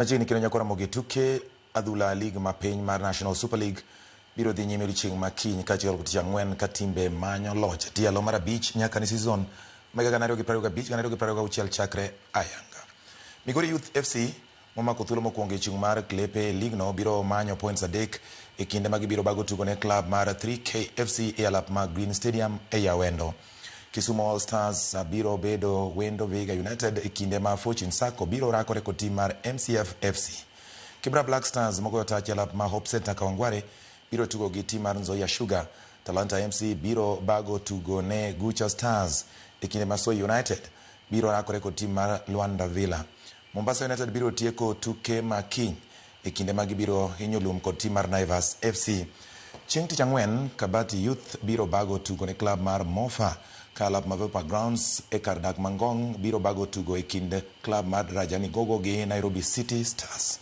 Machiegni kendo nyakora mogi tuke adhula lig ma piny mar National Super League biro dhi nyime odiochieng' ma kiny kaachiel kod tich ang'wen ka timbe manyo loch e tielo mar abich nyaka ne season ma higa 2025 2026 chakre ayanga. Migori Youth FC momako thuolo mokwongo e chung' mar klepe e ligno biro manyo points adek e kinde ma gibiro bago tugo ne klab mar 3K FC e alap ma Green Stadium e Yawendo. Kisumu All Stars biro bedo wendo Vihiga United e kinde ma Fortune Sacco biro rakore kod tim mar MCF FC. Kibra Black Stars mogoyo tach e alap ma Hope Center Kawangware biro tugo gi tim mar Nzoia Sugar. Talanta MC biro bago tugo ne Gucha Stars e kinde ma Soy United biro rakore kod tim mar Luanda Villa. Mombasa United biro tieko tuke ma kiny e kinde ma gibiro hinyo lum kod tim mar Naivas FC. Chieng' tich ang'wen, Kabati Youth biro bago tugo ne klab mar Mofa ka alap ma Vepa Grounds e kar dak ma Ngong biro bago tugo e kind klab mar Daraja Gogo gi Nairobi City Stars.